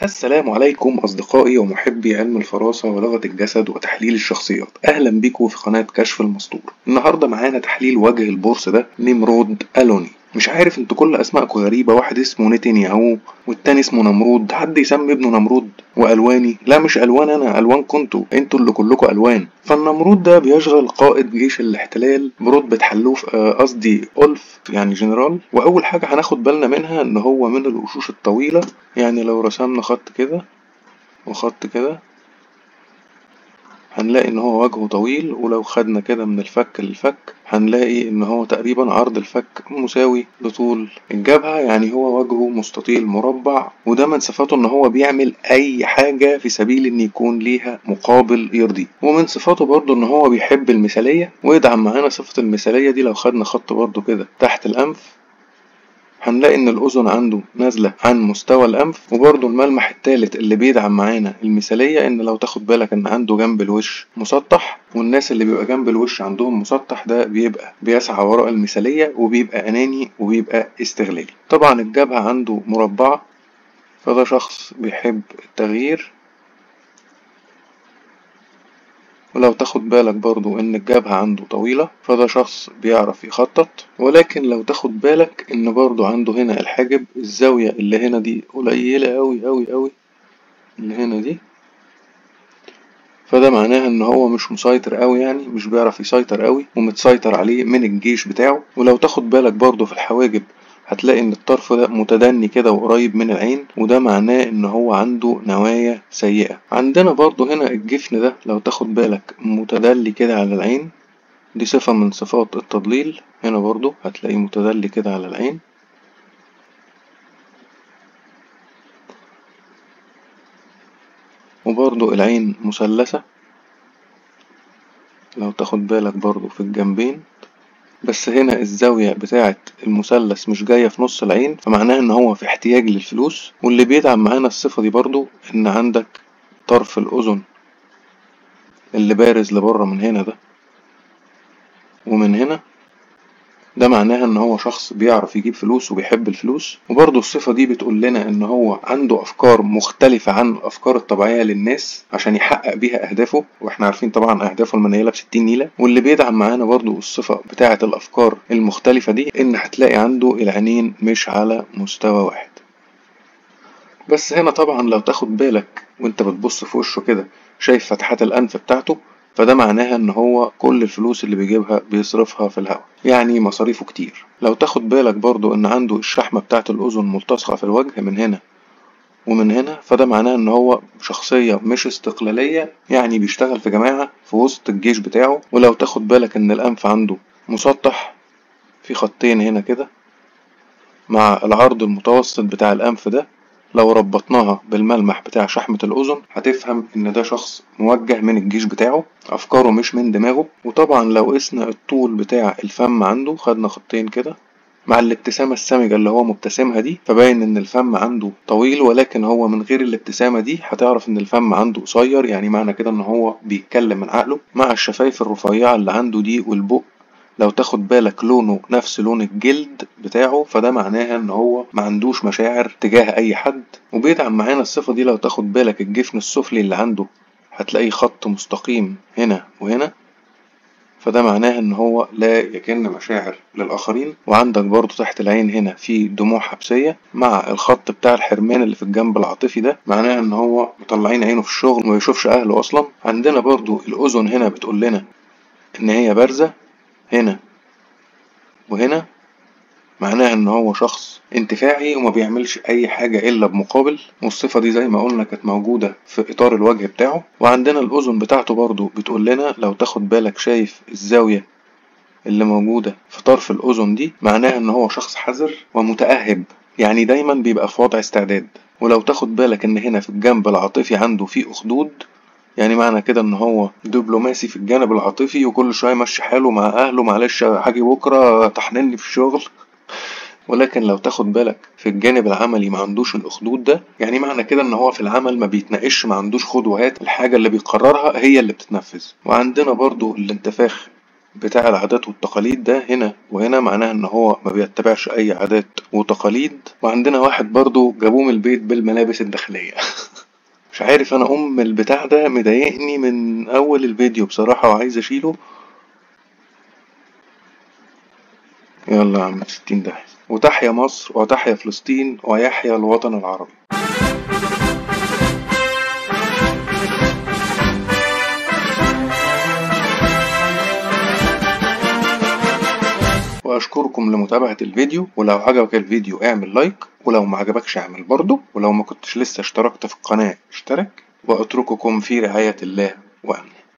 السلام عليكم أصدقائي ومحبي علم الفراسة ولغة الجسد وتحليل الشخصيات، أهلا بيكم في قناة كشف المستور. النهاردة معانا تحليل وجه البورس ده نمرود ألوني. مش عارف انتوا كل اسمائكم غريبة، واحد اسمه نتنياهو والتاني اسمه نمرود، حد يسمي ابنه نمرود؟ والواني؟ لا مش الوان، انا الوان كنتوا انتوا اللي كلكم الوان. فالنمرود ده بيشغل قائد جيش الاحتلال برتبة حلوف، قصدي ألف، يعني جنرال. واول حاجة هناخد بالنا منها ان هو من الوشوش الطويلة، يعني لو رسمنا خط كده وخط كده هنلاقي ان هو وجهه طويل، ولو خدنا كده من الفك للفك هنلاقي ان هو تقريبا عرض الفك مساوي لطول الجبهة، يعني هو وجهه مستطيل مربع. وده من صفاته ان هو بيعمل اي حاجة في سبيل ان يكون ليها مقابل يرضيه. ومن صفاته برضو ان هو بيحب المثالية، ويدعم معانا صفة المثالية دي لو خدنا خط برضو كده تحت الانف هنلاقي ان الاذن عنده نازله عن مستوى الانف. وبرده الملمح الثالث اللي بيدعم معانا المثاليه ان لو تاخد بالك ان عنده جنب الوش مسطح، والناس اللي بيبقى جنب الوش عندهم مسطح ده بيبقى بيسعى وراء المثاليه وبيبقى اناني وبيبقى استغلالي. طبعا الجبهه عنده مربعه، فده شخص بيحب التغيير. ولو تاخد بالك برضو ان الجبهة عنده طويلة، فده شخص بيعرف يخطط. ولكن لو تاخد بالك ان برضو عنده هنا الحاجب، الزاوية اللي هنا دي قليلة اوي اوي اوي اللي هنا دي، فده معناها ان هو مش مسيطر اوي، يعني مش بيعرف يسيطر اوي ومتسيطر عليه من الجيش بتاعه. ولو تاخد بالك برضو في الحواجب هتلاقي ان الطرف ده متدني كده وقريب من العين، وده معناه ان هو عنده نوايا سيئة. عندنا برضو هنا الجفن ده لو تاخد بالك متدلي كده على العين، دي صفة من صفات التضليل. هنا برضو هتلاقيه متدلي كده على العين. وبرضو العين مثلثة لو تاخد بالك برضو في الجنبين، بس هنا الزاوية بتاعة المثلث مش جاية في نص العين، فمعناها ان هو في احتياج للفلوس. واللي بيدعم معانا الصفة دي برضو ان عندك طرف الأذن اللي بارز لبره من هنا ده ومن هنا، ده معناها ان هو شخص بيعرف يجيب فلوس وبيحب الفلوس. وبرضو الصفة دي بتقول لنا ان هو عنده افكار مختلفة عن الافكار الطبيعية للناس عشان يحقق بيها اهدافه، واحنا عارفين طبعا اهدافه المنيلة ب60 نيلة. واللي بيدعم معانا برضو الصفة بتاعة الافكار المختلفة دي ان هتلاقي عنده العينين مش على مستوى واحد. بس هنا طبعا لو تاخد بالك وانت بتبص في وشه كده شايف فتحات الانف بتاعته، فده معناها ان هو كل الفلوس اللي بيجيبها بيصرفها في الهوا، يعني مصاريفه كتير. لو تاخد بالك برضو ان عنده الشحمة بتاعت الاذن ملتصقة في الوجه من هنا ومن هنا، فده معناه ان هو شخصية مش استقلالية، يعني بيشتغل في جماعة في وسط الجيش بتاعه. ولو تاخد بالك ان الانف عنده مسطح في خطين هنا كده مع العرض المتوسط بتاع الانف ده، لو ربطناها بالملمح بتاع شحمة الأذن هتفهم إن ده شخص موجه من الجيش بتاعه، أفكاره مش من دماغه. وطبعا لو قسنا الطول بتاع الفم عنده خدنا خطين كده مع الابتسامة السمجة اللي هو مبتسمها دي، فباين إن الفم عنده طويل، ولكن هو من غير الابتسامة دي هتعرف إن الفم عنده قصير، يعني معنى كده إن هو بيتكلم من عقله. مع الشفايف الرفيعة اللي عنده دي والبق لو تاخد بالك لونه نفس لون الجلد بتاعه، فده معناها ان هو ما عندوش مشاعر تجاه اي حد. وبيدعم معانا الصفة دي لو تاخد بالك الجفن السفلي اللي عنده هتلاقيه خط مستقيم هنا وهنا، فده معناها ان هو لا يكن مشاعر للاخرين. وعندك برضو تحت العين هنا في دموع حبسية مع الخط بتاع الحرمان اللي في الجنب العاطفي ده، معناها ان هو مطلعين عينه في الشغل وما يشوفش اهله اصلا. عندنا برضو الاذن هنا بتقول لنا ان هي بارزة هنا وهنا، معناها ان هو شخص انتفاعي وما بيعملش اي حاجة الا بمقابل، والصفة دي زي ما قلنا كانت موجودة في اطار الوجه بتاعه. وعندنا الاذن بتاعته برضو بتقول لنا لو تاخد بالك شايف الزاوية اللي موجودة في طرف الاذن دي، معناها ان هو شخص حذر ومتأهب، يعني دايما بيبقى في وضع استعداد. ولو تاخد بالك ان هنا في الجنب العاطفي عنده في اخدود، يعني معنى كده ان هو دبلوماسي في الجانب العاطفي وكل شويه ماشي حاله مع اهله، معلش هاجي بكره طحنني في الشغل. ولكن لو تاخد بالك في الجانب العملي ما عندوش الاخدود ده، يعني معنى كده ان هو في العمل ما بيتناقش، ما عندوش خد وهات، الحاجه اللي بيقررها هي اللي بتتنفذ. وعندنا برضو الانتفاخ بتاع العادات والتقاليد ده هنا وهنا، معناها ان هو ما بيتبعش اي عادات وتقاليد. وعندنا واحد برضو جابوه من البيت بالملابس الداخلية. مش عارف انا البتاع ده مضايقني من اول الفيديو بصراحة وعايز اشيله. يلا يا عم 60 داهية. وتحيا مصر وتحيا فلسطين ويحيا الوطن العربي. وأشكركم لمتابعة الفيديو، ولو عجبك الفيديو اعمل لايك، ولو ما عجبكش اعمل برضه، ولو ما كنتش لسه اشتركت في القناة اشترك، وأترككم في رعاية الله وأمنه.